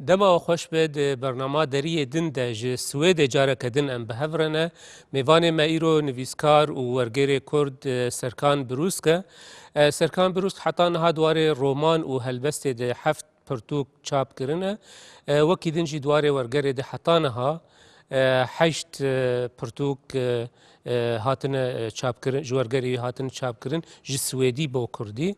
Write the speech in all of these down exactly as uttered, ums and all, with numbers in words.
Dema we xweş be, di bernama deriyê din de ji Swêdê careke din em bi hev re ne. Mêvanê me îro nivîskar û wergerê Kurd, e, Serkan Birûsk e. E, Serkan Birûsk heta niha di warê roman û helbestê de heft pirtûk çap kirine. E, wekî din jî di warê wergerê de heta niha, e, heşt, e, pirtûk, e, e, hatine, e, çapkirin, ji wergerê wî hatine çapkirin, ji Swêdî bo Kurdî.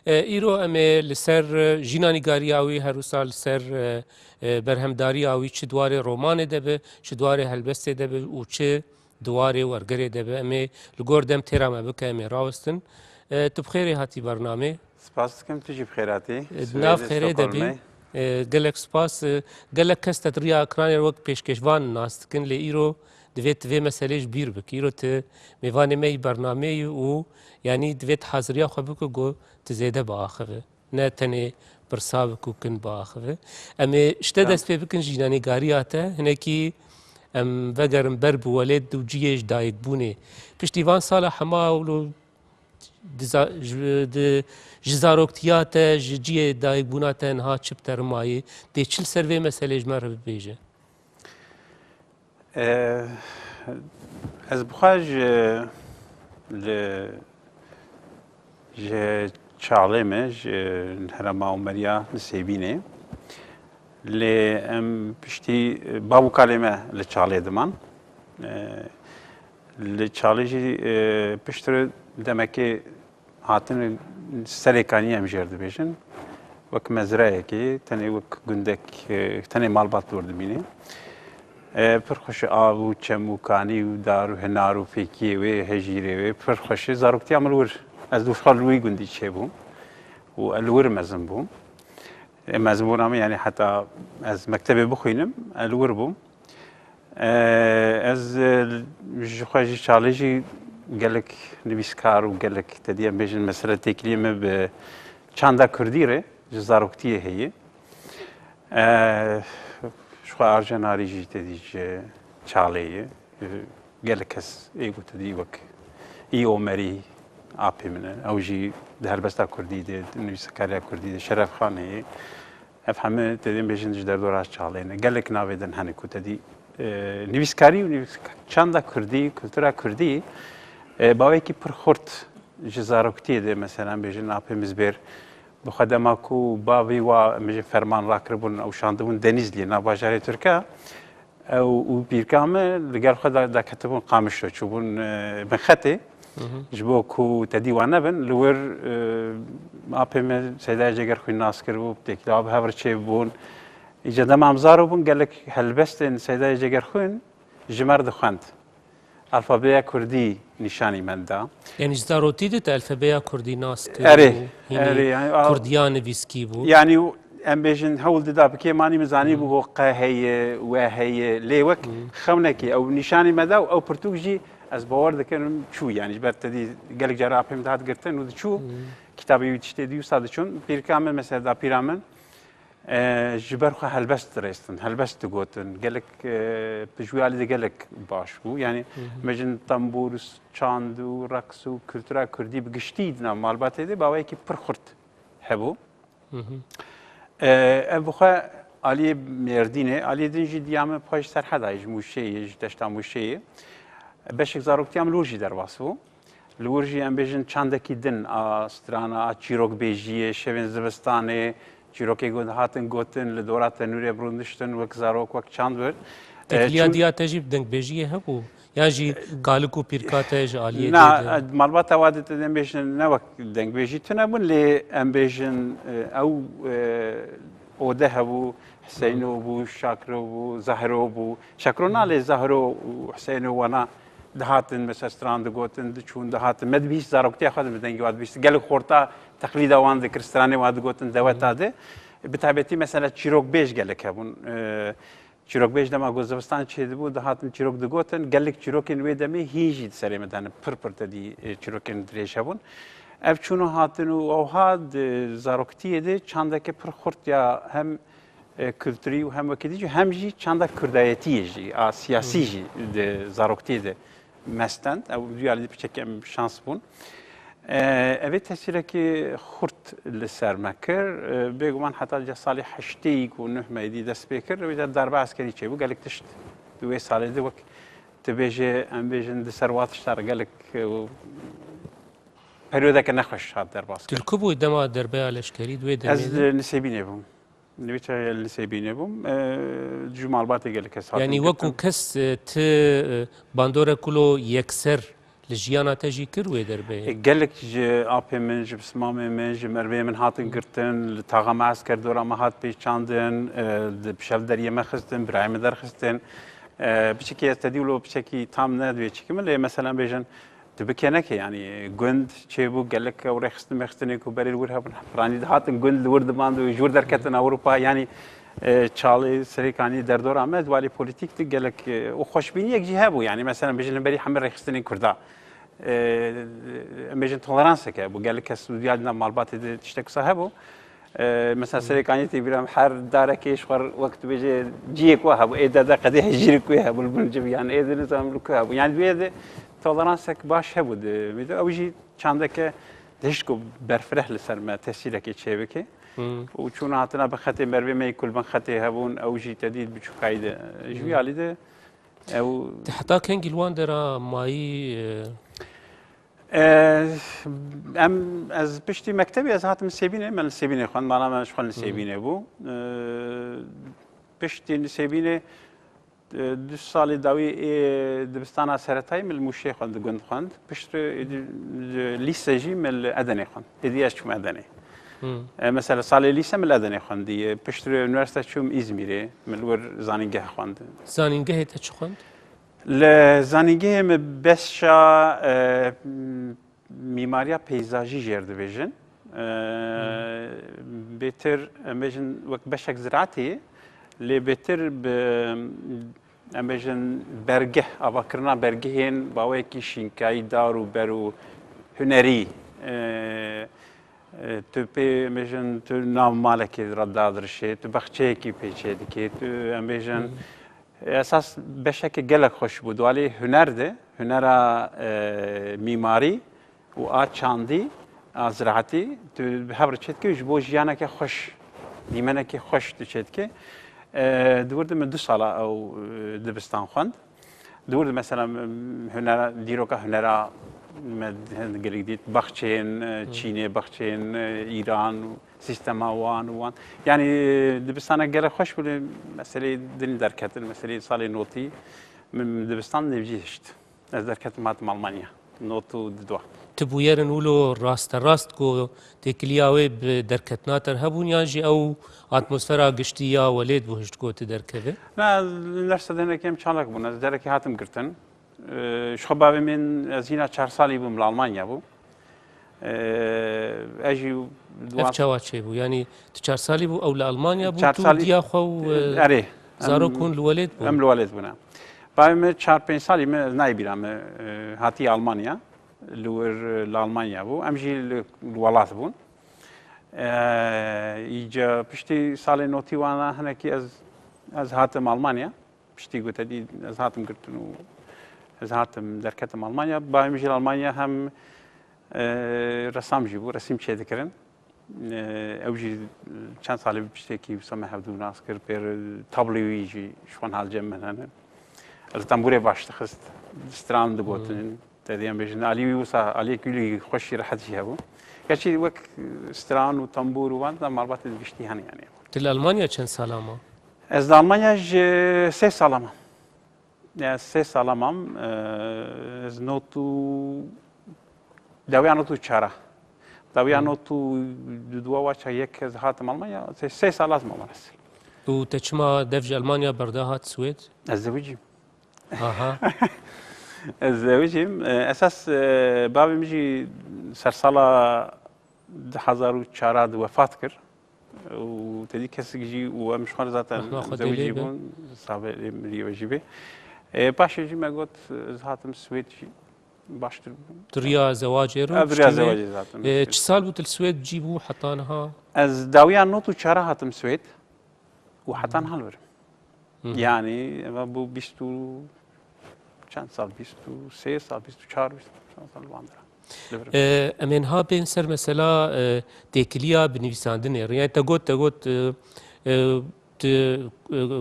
E, îro em ê li ser, e, jîna nîgariya wî, her wisa li ser, e, e, berhemdariya wî, çi di warê romanê de be, çi di warê helbestê de be û çi di warê wergerê de be, em ê li gor dem têra me bike, em ê rawestin. E, tu bi xêrê hatî bernamê. Spas dikim, tu jî bi xêr hatî. E, di Swêdê, nav xêrê de bî. Stockholmê. E, gelek spas. E, gelek kes te di riya ekranê wek pêşkêşvan nas dikin, lê îro divê tu vê meselê ji bîr bikî. Îro tu mêvanê me yî bernameyî û, yanî, divê tu haziriya xwe bikî ku tu zêde biaxive. Ne tenê pirsa bikî û kin biaxive. Em ê ji te dest pê bikin, jînanîgariya te. Hinekî em vegerin ber bi welêt û cihê ji dayikbûnê. Piştî van sala hema wilo di za-, ji, di, ji zaroktiya te, ji cihê dayikbûna te niha çi bi te re mayî? Dê çi li ser vê meselê ji me re bibêje? Ee, ez bi xwe ji, li, ji çalê me, ji herêma Umeriya Nisêbînê. Lê em piştî, bav û kalê me li çalê diman. Ee, Li çalê jî, e, piştre demekê hatine Serêkaniyê em jê re dibêjin. Wek mezrayekê, tenê wek gundek, e, tenê malbat li wir dimîne. E, pir xweş e, av û çem û kanî û dar û hinar û fêkiyê wê, hejîrê wê pir xweş e. Zaroktiya min li wir, ez dûşxa li wî gundî çêbûm û li wir mezin bûm. E, mezinbûna min, yanî heta ez mektebê bixwînim, e, li wir bûm. E, ez, e, ji xwe jî çalê jî gelek nivîskar û gelek, te dî em bêjin, mesela têkiliyê me bi çanda kurdî re ji zaroktiyê heye. E, ji xwe Arjen Arî jî te dî ji çalê ye. E, gelek kes ê ku te dî wek Î Omerî apê min e. Ew jî di helbesta kurdî de, di nivîskariya kurdî de, Şeref Xan heye. Ev heme tê dê bêjin ji derdora çalê ne. Gelek navê din hene ku te dî, e, nivîskarî û nivîsk-, çanda kurdî, kultura kurdî, e, bawekî pir xurt ji zaroktiyê de, mesela, bêjin apê min Zbêr, bi xwe dema ku bavî wa, em bêjin, ferman rakiribûn, ew şandibûn Denîzliyê, nav bajarê Tirka, ew û pîrka me li gel xwe da-, daketibûn Qamişlo, çûbûn, e, Binxetê. Hı hı. Ji bo ku tedî wan nebin, li wir, e, apê me Seydayê Cegerxwîn nas kiribû, têkila bi hev re çêbûn. Îca dema em zaro bûn, gelek helbestên Seydayê Cegerxwîn ji me re dixwend. Alfabeya kurdî nîşanî me da. Yanî ji zarotî de te alfabeya kurdî nas kir Erê, û hînî erê, yanî, a, kurdiya nivîskî bû. Yanî em bêjin hewl dida bi kêmanî min zanî bû ku qe heye, we heye, lê wek xewnekê ew nîşanî me da û ew pirtûk jî ez bawer dikirim çû, yanî ji ber te dî gelek cara apê min dihat girtin û diçû kitabê wî tiştê dî wisa diçûn. Pîrika min, mesela dapîra min, e, ji ber xwe helbest dirêstin, helbest digotin. Gelek, e, ji wî alî de gelek baş bû. Yanî, hı hı, me jin tembûr, çand û reqs û kultura kurdî bi giştî di nav malbatê de baweyekî pir xurt hebû. Hı hı. E, ev bi xwe aliyê Mêrdînê, aliyê din jî diya me bi xwe ji Serhedayê, ji Mûşeyê, ji deşta Mûşeyê. Beşek zaroktiya min li wir jî derbas bû. Li wir jî em bêjin çandekî din a strana, a çîrokbêjiyê, şevên zivistanê, çîrokê ku dihatin gotin, li dora tenûrê birûndiştin, wek zarok, wek çand bir. E, Têkiliya çûn- diya te jî bi dengbêjiyê hebû? Yan jî kalik û pîrka te ji aliyê Na, dê de? E, malbata wa de te dem bêjin ne wek dengbêjî tune bûn, lê em bêjin, e, ew, e, ode hebû, Hüseyno bû, Şakro bû, Zahro bû. Şakro na, lê Zahro û Hüseyno wana dihatin, mesela stran digotin, diçûn, dihatin. Me dibihîst zaroktiya xwe de bi dengê wa dibihîst. Gelek xorta teqlîda wan dikir, stranê wan digotin deweta de. Bi taybetî mesela çîrokbêj gelek hebûn. E, çîrokbêj dema ku zivistan çêdibû, dihatin çîrok digotin. Gelek çîrokên wê demê hîn jî di serê me de hene. Pir pir te dî, e, çîrokên dirêj hebûn. Ev çûn û hatin û ewha di zaroktiyê de çandeke pir xurt ya hem e, kulturî û hem wekî dî jî, hem jî çanda kurdayetiyê jî, a siyasî jî di zaroktiyê de mestend. Ew duyalî piçekî em şans bûn. E, Evê tesîrekî xurt li ser me kir. E, bêguman heta ca salê heştê ku nuh me êdî dest pê kir, wê de darbe eskerî çêbû. Gelek tişt di wê salê de wek tu bêjê, em bêjin di ser wa tişta re gelek, e, periyodeke nexweş hat derbas Tu kir. Li ku bû dema derbeya leşkerî di wê demê Ez de? Li Nisêbînê bûm. Li wê çaxê li Nisêbînê bûm. E, ji malbatê gelek kes hatin Yanî wekû girtin. Kes, e, ti, e, bandorek wilo yekser li jiyana te jî kir wê derbeyê? E, gelek ji apê min, ji pismamê min, ji merivê min hatin girtin, li taxa me esker dora me hat pêçandin, e, di pişev deriyê me xistin, birayê me derxistin. E, piçekî ez te dî wilo piçekî tam ne divê çikim, lê mesela bêjin, tu bikê neke, yanî gund çêbû, gelek ew rêxistin mêxistinê ku berê li wir hebûn, piranî dihatin gund li wir dimand û ji wir derketin Ewropa, yanî, e, çalê Serêkanî derdora me, di walê polîtîk de gelek, e, û xweşbîniyek jî hebû, yanî mesela bêjin li berî hemî rêxistinên Kurda. E, em bêjin toleransek hebû, gelek kes û diya di nav malbatê de tiştek wisa hebû. E, mesela Serêkanî tê bîra min, her darekê ji xwe wek tu bêjê ciyek we hebû, ê dede qedê hejîrek wê hebû li bin civî, yan ê de nizanim li ku hebû. Yanî di wê de toleransek baş hebû di wê de. Ew jî çandeke dihişt ku berfireh li ser me tesîrekê çêbike. Hmm. Û çûna hatina bi xetê merivê me yê ku li bin xetê hebûn, ew jî te dît biçûkayî de. Ji wî Hmm. alî de ew Te heta kengî li wan dera mayî, e, E, em, ez piştî mektebê ez hatim Nisêbînê, me li Nisêbînê xwend, mala me ji xwe li Hı hı. Nisêbînê bû. E, piştî Nisêbînê, e, du salê dawî ê dibistana seretayî min li Mûşê xwend, di gund xwend. Piştre êdî, e, lîse jî min li Edenê xwend. Êdî ez çûm Edenê. Hı. E, mesela salê lîse min li Edenê xwendî. Piştre unîversîte çûm Îzmîrê, min li wir zanîngeh xwend. Zanîngehê te çi xwend? Li zanîngehê me beşa, e, mîmariya peyzajî jê re dibêjin. E, Hmm. Bêtir, em bêjin, wek beşek ziraetê, lê bêtir bi, em bêjin, bergeh, avakirina bergehên bi awayekî şînkayî, dar û ber û hunerî, e, E, tu pê, em bêjin, tu nav malekê re dadirişê, tu baxçeyekî pê çêdikê, tu, em bêjin, Hı. Esas beşeke gelek xweş bû. Di walê huner de, hunera, e, mîmarî û a çandî, a ziraetî, tu bi hev re çêdikê û ji bo jiyaneke xweş, dîmeneke xweş tu çêdikê. E, di wir de min du sala ew, e, dibistan xwend. Di wir de mesela, em, hunera, dîroka hunera me gelek dît, baxçeyên, e, Hı. Çînê, baxçeyên, e, Îran, sîstema wan û wan. Yanî, e, dibistana gelek xweş bû, lê meseleyê din derketin, meseleyê salê notî, min dibistan nêvcî hişt. Ez derketim hatim Almanya. Not û didwa. Tu bûyerin wilo rasterast ku têkiliya wê bi derketina te re hebûn, yan jî ew atmosfera giştî ya welêt bû hişt ku tu derkevî? Na, ez li üniversitede hinekî em çalak bûn. Ez derekî hatim girtin. Ee, ji xwe bavê min, ez hîna çar salî bûm li Almanya bû. Ee, ez jî Ev dua- çawa çêbû? Yanî tu çar salî bû, ew li Almanya bû, Çar tu salî- diya xwe û, e, Erê. Zarok Em, hûn li welêt bûn? Em li welêt bûne. Bavê min çar pênc salî min, ez nayê bîra min, e, hatiye Almanya. Li wir, e, li Almanya bû. Em jî li, li welat bûn. E, îca piştî salê notî wana hinekî ez, ez hatim Almanya. Piştî ku te dî ez hatim girtin û ez hatim derketim Almanya. Bavê min jî li Almanya hem, e, resam jî bû, resîm çêdikirin. E, ew jî çend salê bi piştê kî wisa me hevdû nas kir, pêr tabloyê wî jî ji xwe hal cem min hene. Li tembûrê baş dixist, stran digotin. Hmm. Te dî em bêjin, alî wî wisa, aliyek wî xweş jî rehet jî hebû. Gerçî wek stran û tembûr û wan da malbatê di giştî hene yanî. Tu li Almanya çend sala ma? Ez li Almanya ji sê sala mam. Ya sê sala mam, e, ez not û, dawiya not û çara. Dawiya Hmm. not û du-, duwa waça yek ez hatim Almanya, sê, sê sala ez mam ez. Û te çima dev ji Almanya berda hat Swêd? Ez zewicîm. Aha. Ez zewicîm. E, esas, e, bavê min jî sersala du hezar û çar de wefat kir. Û te dî kesek jî û em ji xwe re zaten Rehma Xwedê zewicî lê be. Bûn, sabe lê mirî we jî bê. E, paşê jî me got, ez hatim Swêd jî baştir bû. Tu riya zewacê re Ev riya piştî wê, zewacê zaten, e, piştî. Çi sal bû tu li Swêd cî bû heta niha? Ez dawiya not û çara hatim Swêd û heta niha li wir im. Hı hı. Yanî, eva bû bîst û çend sal, bîst û sê sal, bîst û çar, bîst û çend sal li van dira. Li vir. E, em ê niha bên ser mesela, e, têkiliya bi nivîsandinê re. Yani te got, te got, e, e, tu, e,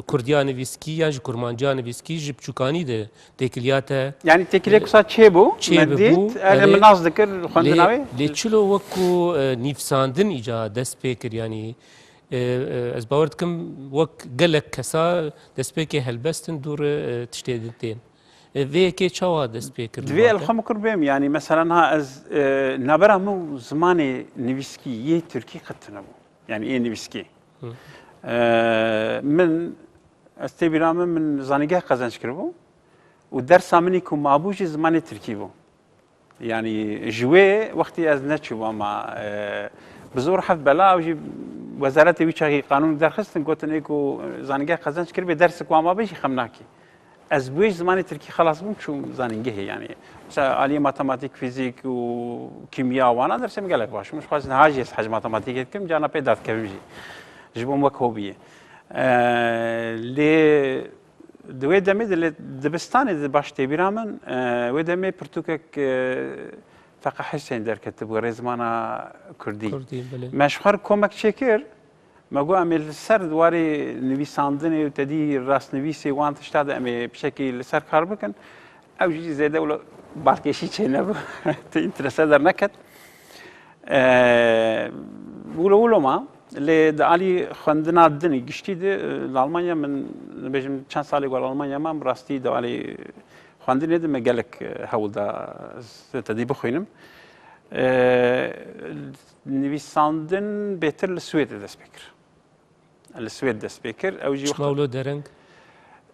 kurdiya nivîskî yan ji kurmanciya nivîskî ji biçûkanî de têkiliya te, Yani têkiliyek e, wisa çêbû, çê me bibû, dît, erê erê. Min nas dikir xwendina Lê, wê. lê çilo wek ku, e, nivîsandin îca dest pê kir, yani, e, e, ez bawer dikim wek gelek kesa destpêkê helbest in dû re, e, tiştê din tên. E, vê yekê çawa dest pê kir li Divê ba te? Elxem kur bêm, yani mesela niha ez, e, nabera min û zimanê nivîskî yê tirkî qet tune bû. Yani yê nivîskî. Hı. E, min, ez tê bîra min, min zanîngeh qezenc kiribû û dersa min î ku mabû jî zimanê tirkî bû. Yani ji wê wextî ez neçûbûm, ama, e, bi zor heft bela ew jî wezaretê wî çaxî qanûn derxistin, gotin ê ku zanîngeh qezenc kiribê, dersek wan mabe jî xem nakî. Ez bi wê ji zimanê tirkî xelas bûm, çûm zanîngehê, yani. Mesela aliyê matematîk, fîzîk û kîmya wana dersê min gelek baş bûn. Ji xwe niha jî ez hej matematîkê dikim, carna pê derdikevim jî. Ji bo min wek hobiyê. E, lê di wê demê de lê dibistanê de baş tê bîra min, e, wê demê pirtûkek, e, Feqa Husên derketibû, rêzimana kurdî. Kurdî, belê. Me ji xwe re komek çêkir, me got, em ê li ser warê nivîsandinê û tedî rastnivîsê wan tişta de em ê pişekî li ser kar bikin. Ew jî zêde wilo balkêşî çênebû. Tu înterese derneket. Eee, wilo wilo ma, lê di alî xwendina din ê giştî de, e, li Almanya min, dibêjim çend salê ku li Almanya mam, rastî di alî xwendinê de me gelek, e, hewl da, e, tedî bixwînim. E, nivîsandin bêtir li Swêdê dest pê kir. Li Swêd dest pê kir. Ew jî Çima wilo dereng?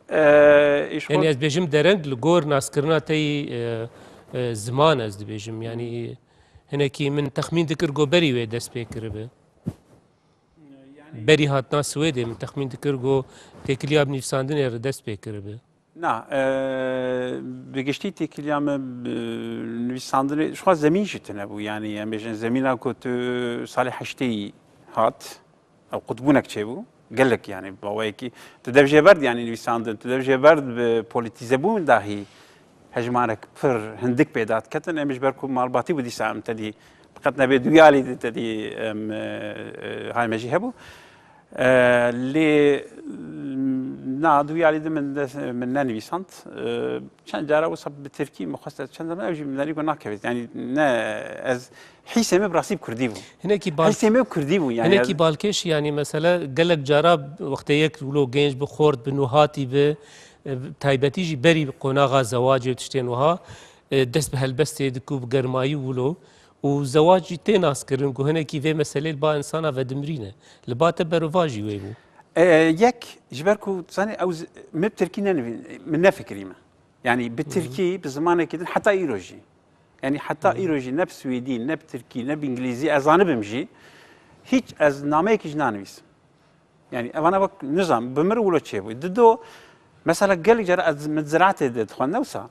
E, îş Yanî xwe ez dibêjim dereng li gor naskirina te yî, e, e, ziman ez dibêjim. Yanî hinekî min texmîn dikir ku berî wê dest pê kiribe. Yanî Berî hatina Swêdê min texmîn dikir ku têkiliya bi nivîsandinê re dest pê kiribe. Na, e, bi giştî têkiliya me bi nivîsandinê, ji xwe zemîn jî tune bû. Yanî em bêjin zemîna ku tu salê heştê hat, ew qutbûnek çêbû. Gelek, yanî, bi awayekî tu dev jê berd, yanî, nivîsandin, tu dev jê berd bi polîtîzebûn dahî hejmarek pir hindik pêda diketin. Em ji ber ku malbatî bû dîsa em tedî bi qet nebê duyalî de tedî em, e, e, hay me jî hebû. E, lê na duyalî de min de, min nenivîsand. E, çend cara wisa bi tirkî min xwest ez çend cara, ew jî min derî ku nakevêt. Yanî ne ez Hîsê me bi rastî bi kurdî bû. Hinekî bal-, Hîsê me bi kurdî bû, yani, hinekî ez balkêş, yani, mesela, gelek cara wextê yek wilo genç bi, xort bi, nûhatî bi, e, taybetî jî berî qonaxa zewacê û tiştên wiha, e, dest bi helbestê diku bi germayî wilo û zewac jî tê naskirin ku hinekî vê meselê li ba insana vedimirîne. Li ba te berovajî wê bû. E, yek, ji ber ku, zanî, ew z-, me bi tirkî nenivî-, min nefikirîme. Yani bi Hı hı. tirkî, bi zimanekî din heta îro jî. Yani heta Hı hı. îro jî ne bi swêdî, ne bi tirkî, ne bi îngilîzî ez zanibim jî, hîç ez nameyekî jî nanivîsim. Yani evana bak nizam, bi mir wilo çêbû. Dido, mesela gelek cara ez min ziraatê de dixwend, ne wisa.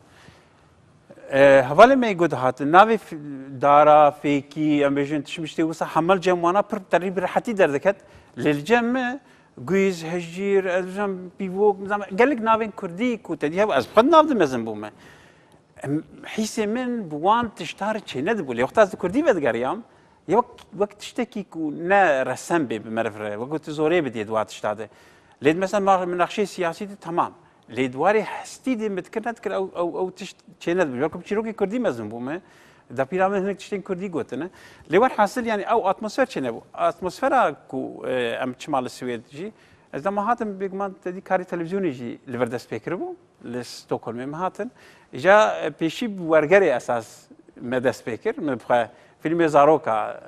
E, hevalê me got dihatin, navê f-, dara, fêkî, em bêjin tişmiştê wisa hemel cem wana pir terî bi rehetî derdiket. Lê li cem me, Guîz, hejîr, ez dibêjim pîvok, nizam, gelek navên kurdî ku te dî hebû, ez bi xwe nav de mezin bûme. Em, hîsê min bi wan tişta re çênedibû. Lê wexta ez di kurdî vedigeriyam, ya wek, wek tiştekî ku ne resem bê bi meriv re, wek tu zorê bidî di wan tişta de. Lê di mesela ma-, minaqşeyê siyasî de temam. Lê di warê hestî de min dikir nedikir ew, ew, ew tişt çênedibû. Ji ber ku bi çîrokê kurdî mezin bûme. Dapîra min hinek tiştên kurdî gotine. Lê werhasil, yani, ew atmosfer çênebû. Atmosfera ku, e, em çima li Swêd jî, ez dema hatim, bêguman te dî karê televîzyonê jî li vir dest pê kiribû, li Stockholmê me hatin. Îja, e, pêşî bi wergerê esas me dest pê kir. Me bi xwe fîlmê zaroka,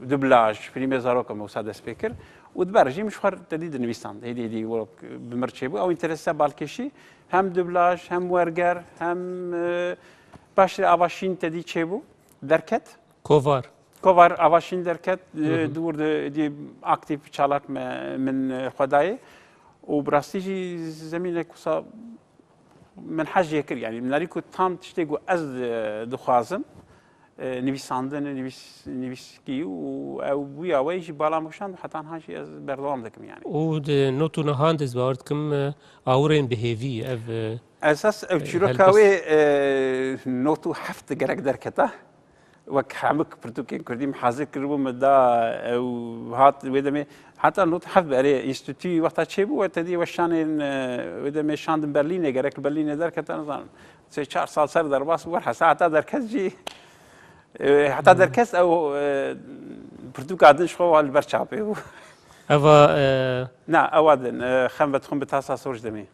e, dublaj, fîlmê zaroka me wisa dest pê kir. Û di ber jî min ji xwe te dî dinivîsand. Hêdî hêdî wek bi mir çêbû. Ew înterese balkêşî hem dublaj, hem werger, hem, e, paşê ava şîn te dî çêbû. Derket. Kovar. Kovar ava şîn derket, Hı hı. di wir de dî aktîf çalak me, min, e, xwe dayê. Û bi rastî jî zemînek wisa min hez jê kir. Yani min nerî ku tam tiştê ku ez, e, dixwazim, e, nivîsandin, nivîs-, nivîskî û ew bûya wê jî bala min kişand, heta niha jî ez berdewam dikim yani. Û di not û nihan de ez bawer dikim, e, awirên bi hêvî ev, e, Esas ev e, çîroka helbest- wê, e, not û heft gerek derketa. wek hemik pirtûkên kurdî min hazir kiribû, min da ew hat wê demê. Heta not heft berê înstîtûyî wexta çêbû, we te dî we şanên, e, wê demê şandin Berlînê, gerek li Berlînê derkete, nizanim. Sê çar sal ser derbas bû, hesa heta derket jî, e, heta derket ew, e, pirtûka din ji xwe wa li ber çapê bû. Eva, e, Na, ewa din, e, xem ve dixwin bi tasa sor ji demê.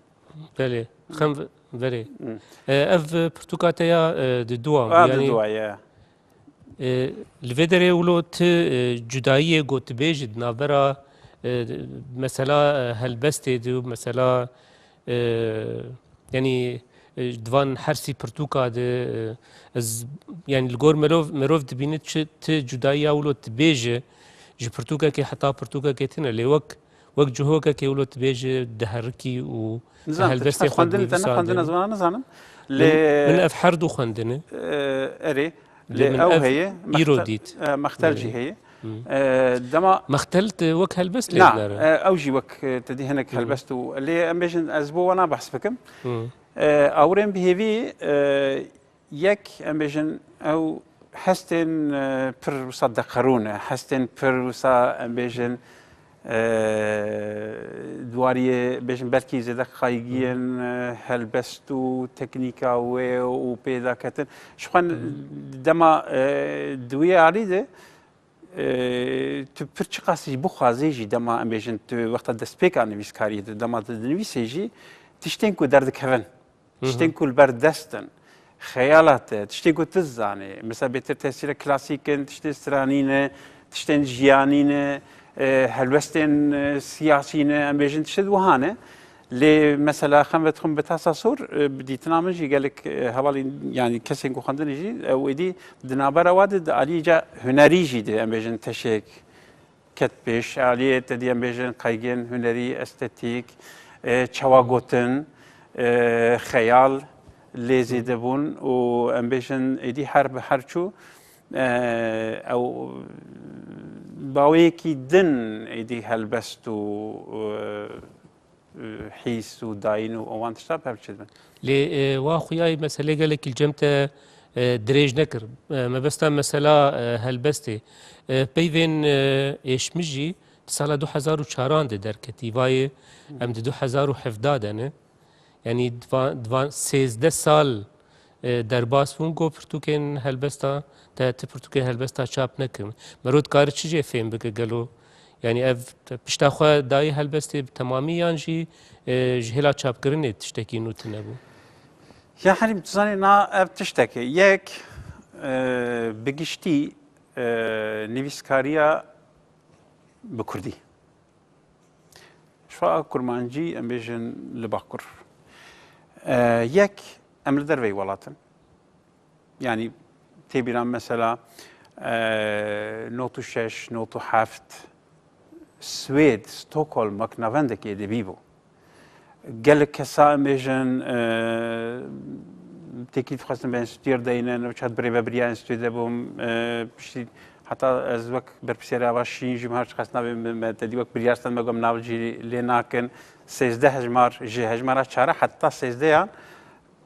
Belê, xem ve-, verê. Hmm. E, ev pirtûka te ya, e, di dua bû, A, di yani, dua ye. E, li vê derê wilo ti, e, cudayiyê gotibêjî di navbera, e, mesela, e, helbestê de û mesela, e, yanî, e, di van hersî pirtûka de, e, ez, yanî li gor merov, merov dibîne çi ti cudayiya wilo dibêje ji pirtûkekê heta pirtûkekê tune lê wek, wek cihokekê wilo dibêje diherikî û Nizanim, te helbestê çiqas xwe xwendinî, te dinivîsa nexwendine, din. Ziwana nizanim. Min, lê min ev her du xwendine. E, erê. Lê Lê min ew ev heye, îro mexte-, dît. E, mextel jî Belê. Heye. Hı. E, dema Mextel te wek helbest lê Na, dinere? E, ew jî wek, e, te dî hinek Hı. Helbest û lê em bêjin ez bo wana behs bikim. Hı. E, awirên bihêvî, e, yek em bêjin ew hestên, e, pir wisa deqerû ne, hestên pir wisa em bêjin, e, di wariyê bêjin belkî zêde qaygiyên, e, helbest û teknîka wê û pêdaketin. Ji xwe Hı hı. dema, e, di wî alî de, e, tu pir çiqas jî bixwazî jî dema em bêjin tu wexta destpêka nivîskariyê de dema tu dinivîsê jî tiştên ku derdikevin. Hı hı. Tiştên ku li ber dest in, xeyala te, tiştên ku tu zanî, mesela bêtir tesîra klasîk in, tiştên stranî ne, tiştên jiyanî ne, e, helwestên, e, siyasî ne, em bêjin tiştê di wiha ne. Lê mesela xem ve dixwim bi tasa sor, e, bi dîtina min jî gelek, e, hevalên, yanî kesên ku xwendinê jî, ew êdî di navbera wa de di aliyê ca hunerî jî de, em bêjin teşek, ket pêş, aliyê te dî em bêjin qaygên hunerî, estetîk, e, çawa gotin, e, xeyal lê zêde bûn û em bêjin êdî her bi her çû, e, ew baweyekî din êdî helbest û, e, hîs û dayîn û wan tişta pevçe dibin. Lê, e, wa xuyayî meselê gelekî li cem te, e, dirêj nekir. E, mebesta mesela, e, helbestê. E, peyvên, e, êşmijî di sala du hezar û çaran de derketî. Vayê em di du hezar û hevdeh de ne. Yanî di van, di van sêzdeh sal e, derbas bûn, got pirtûkên helbesta te, ti pirtûkên helbesta çap nekirin. Mero dikare çi jê fêm bike gelo? Yanî ev te pişta xwe dayî helbestê bi temamî yan jî, e, ji hêla çapkirinê tiştekî nû tune bû? Ya Herîm, tu zanî na ev tiştek e. Yek, e, bi giştî, e, nivîskariya bi kurdî. Ji xwe a kurmancî, em bêjin li Bakur. E, yek, em li derveyî welat in. Yanî tê bîra min mesela, e, not û şeş, not û heft, Swêd, Stockholm, wek navendekî edebî bû. Gelek kesa em bêjin, e, têkilî dixwestin bi enstîtûyê re deynin, ew çax di birêvebiriya enstîtûyê de bûm, e, piştî heta ez wek berpirsiyarê ava şîn jî, her çiqas navê me, me te dî wek biryar stend, me got em nav jî lê nakin. Sêzdeh hejmar, ji hejmara çara heta sêzdehan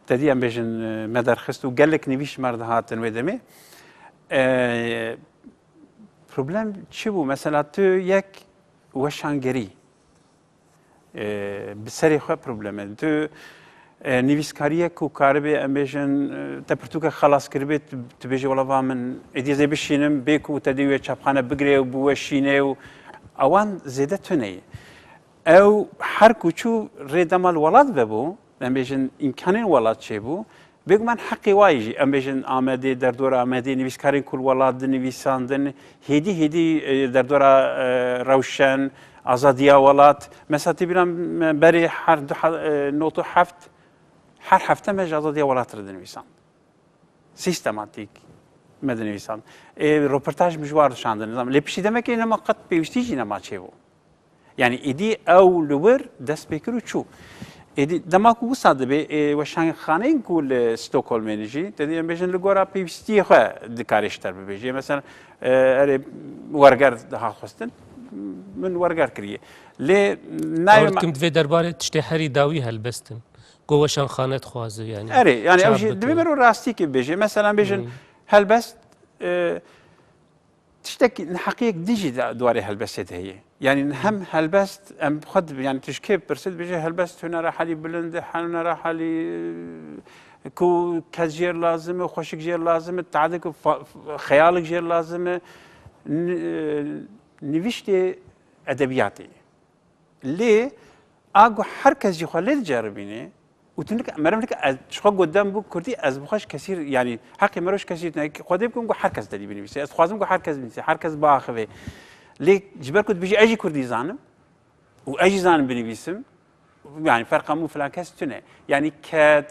te dî em bêjin, e, me derxist û gelek nivîs ji me re dihatin wê demê. E, problem çi bû? Mesela tu yek weşangerî, e, bi serê xwe problem e. Tu, e, nivîskariyek ku karibê, em bêjin, e, te pirtûkek xelas kiribê, tu, tu bêjî, wela va min êdî ez ê bişînim, bê ku te dê wê çapxane bigirê û bi we şînê û ewan zêde tune ye. Ew her ku çû rê dema li welat vebû, em bêjin îmkanên welat çêbû, bêguman heqê wa yî jî, em bêjin Amedê, derdora Amedê, nivîskarên ku li welat dinivîsandin, hêdî hêdî, e, derdora, e, rewşen, azadiya welat. Mesela tê bîra me berê her du he-, e, not û heft, her hefte me ji azadiya welat re dinivîsand. Sîstematîk me dinivîsand. Ê, roportaj min ji war dişandin. Nizam, lê piştî demekê nema qet pêwîstî jî nema çêbû. Yanî êdî ew li wir dest pê kir û çû. Êdî dema ku wisa dibe, ê, weşanxaneyên ku li Stockholmê ne jî, te dî em bêjin li gora pêwîstiyê xwe dikare ji te re bibêje. Mesela, e, erê werger diha xwestin, min werger kiriye. Lê nayê Bawer dikim divê derbarê tiştê herî dawî helbestin. Ku weşanxane dixwaze, yanî Erê, yanî ew çap jî bike. Divê mero rastîkê bibêje. Mesela bêjin Hmm. helbest e, tiştek neheqiyek din jî di warê helbestê de heye. Yani hem helbest, em xwe di, yani tu ji kê pirse dibêje helbest hunera helî bilind e, hunera helî, e, ku kes jêr lazim e, xweşik jêr lazim e, tadik û fa-, xeyalik jêr lazim e, n-, e, nivîştê edebiyatê. Lê a ku her kes jî xwe lê diceribîne û tu nik-, meriv nik-, ez ji xwe got dem bû kurdî, ez bi xwe ji kesî, yanî heqê meriv ji kesî tune, xwedê bikim ku her kes derî binivîse. Ez dixwazim ku her kes binivîse, her kes biaxive. Lê ji ber ku dibêjî ez jî kurdî zanim û ez jî zanim binivîsim, yanî ferqa min û filan kes tune. Yanî ked,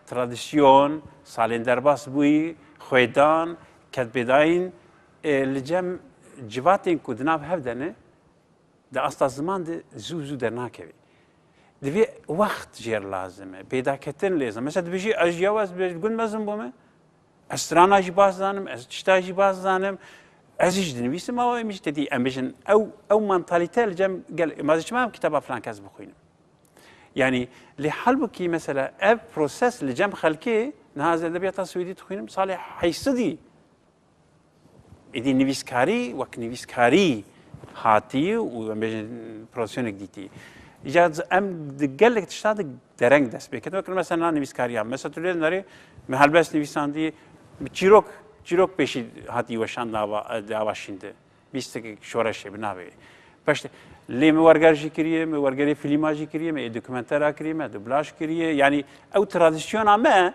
tradisyon, salên derbas bûyî, xwêdan, kedpêdayîn, e, li cem civatên ku di nav hev de ne, di asta ziman de zû zû dernakeve. Divê wext jêr lazim e, pêdaketin lêzim. Mesela dibêjî, ez ji ya ez bi gund mezin bûme, ez strana jî baş zanim, ez tişta jî baş zanim, ez jî dinivîsim, ew em jî tedî, em bijin, ew, ew mantalîte li cem gel, ma ez çima em kitaba filan kes bixwînim? Yani, lê halbukî mesela ev proses li cem xelkê, niha ez edebiyata Swêdî dixwînim, salê heyşt sedî Êdî nivîskarî wek nivîskarî hatî û, em bêjin, profesyonek dîtî. Îca em di gelek tişta di dereng dest pê ketin. Wek mesela na nivîskariya. Mesela tu lê nerê, me helbest nivîsandî, çîrok, çîrok pêşî hatî weşan di ava, di ava şîn de. Bîstek şoreşê bi navê. Peştê, lê me werger jî kiriye, me wergerê fîlma jî kiriye, me ê dokumentera kiriye, me dublaj kiriye. Yanî ew tradisyona me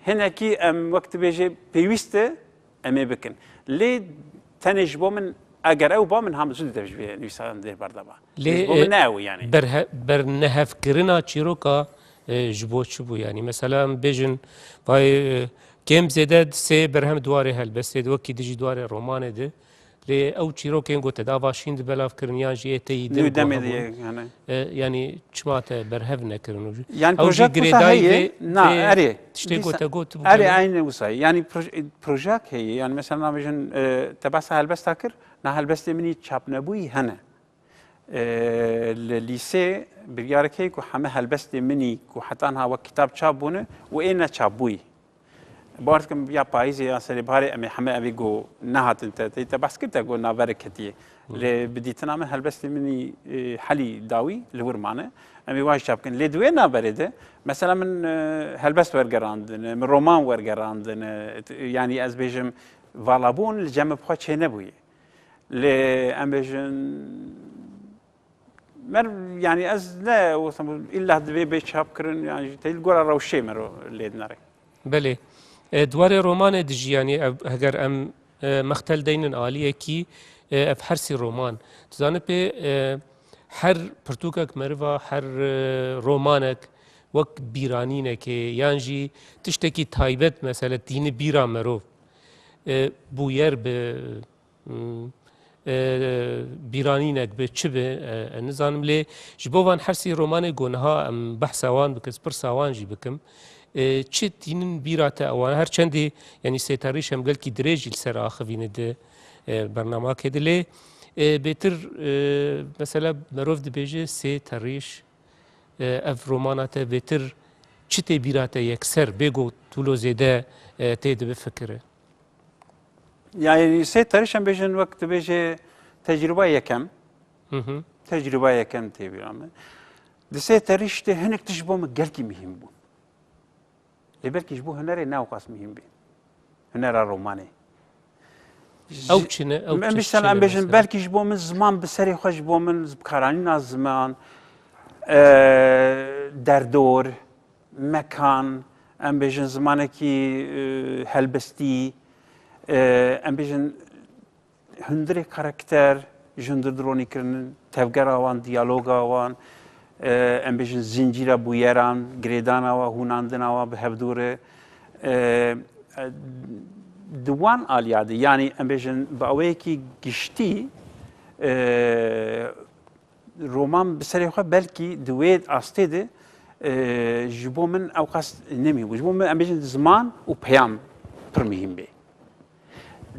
hinekî em wek dibêje pêwîst e, em ê bikin. Lê tenê ji bo min, eger ew ba min, ha min zû dide ji vê nivîsandinê berdava. Lê, Ji bo min e, ne ew yani. Berhe-, bernehevkirina çîroka, e, ji bo çi bû yani? Mesela em bêjin, vay, e, kêm zêde sê berhem di warê helbestê de, wekî di jî di warê romanê de. Lê ew çîrokên ku te di ava şîn de belav kirin yan jî ê te yî din Nû demê de guhe bûn. Ye, yani. E, yani çima te berhev nekirin û Yani ew jî projek wisa girêdayî heye, vê, na, vê erê. Tiştê Dîsa-, ku te got bû erê, kene. Aynı wisa. Yani proj-, projek heye. Yani mesela nabêjin, e, te behsa helbesta kir, na helbestê min î çap nebûyî hene. E, li lîsê biryarek heye ku heme helbestê min î ku heta niha wek kitab çap bûne û ê neçap bûyî. Bawer dikim ya payîzê ya serê biharê em ê heme evî ku nehatin te, te, te behs kir te ku navberek ketiye. Hı. Lê bi dîtina min helbestê min î, e, helî dawî li wir mane. Em ê wan jî çap bikin. Lê di wê navberê de, mesela min, e, helbest wergerandine, min roman wergerandine, t-, yanî ez bêjim valabûn li cem min bi xwe çênebûye. Lê em bêjin Mer, yani ez ne, wisa îlla divê bê çap kirin, yani jî te li gora rewşê mero lê dinere. Belê. E, di warê romanê de jî, yani ev, heger em, e, mextel deynin aliyekî, e, ev hersî roman. Tu zanî pê, e, her pirtûkek meriva, her, e, romanek wek bîranînekê, yan jî tiştekî taybet, mesele tîni bîra merov. E, bûyer bi Hmm. E, bîranînek bi, çi bi, e, e, nizanim, lê ji bo van hersî romanê ku niha em behsa wan bikin, pirsa wan jî bikim. E, çi tînin bîra te ewan? Her çendî, yanî Sêterîş em gelkî dirêj jî li ser axivîne di, e, bernamakê de, lê, e, bêtir, e, mesela merov dibêje Sêterîş, e, ev romana te bêtir çi tê bîra te yekser, bê ku tu lo zêde, e, tê dibifikire? Yani Sêterîş em bêjin wek dibêje tecrûba yekem. Hı hı. Tecrûba yekem tê bîra min. Di Sêterîş de hinek tişt bo min gelkî muhîm bûn. Lê belkî ji bo hunerê ne ewqas muhîm bê. Hunera romanê. Ew çi ne? Ew em tişt çi ne em bêjin, mesela? Belkî ji bo min ziman bi serê xwe ji bo min, karanîna ziman, e, derdor, mekan, em bêjin zimanekî, e, helbestî, e, em bêjin hundirê karakter, ji hundir dironî kirinin, tevgera wan, diyaloga wan, e, em bêjin zincîra bûyeran, girêdana wan, hûnandina wan bi hevdû re, e, e, di wan aliya de, yanî em bêjin bi aweyekî giştî, e, roman bi serê xwe belkî di wê astê de, e, ji bo min ewqas nemî bû. Ji bo min em bêjin ziman û peyam pir muhîm bê.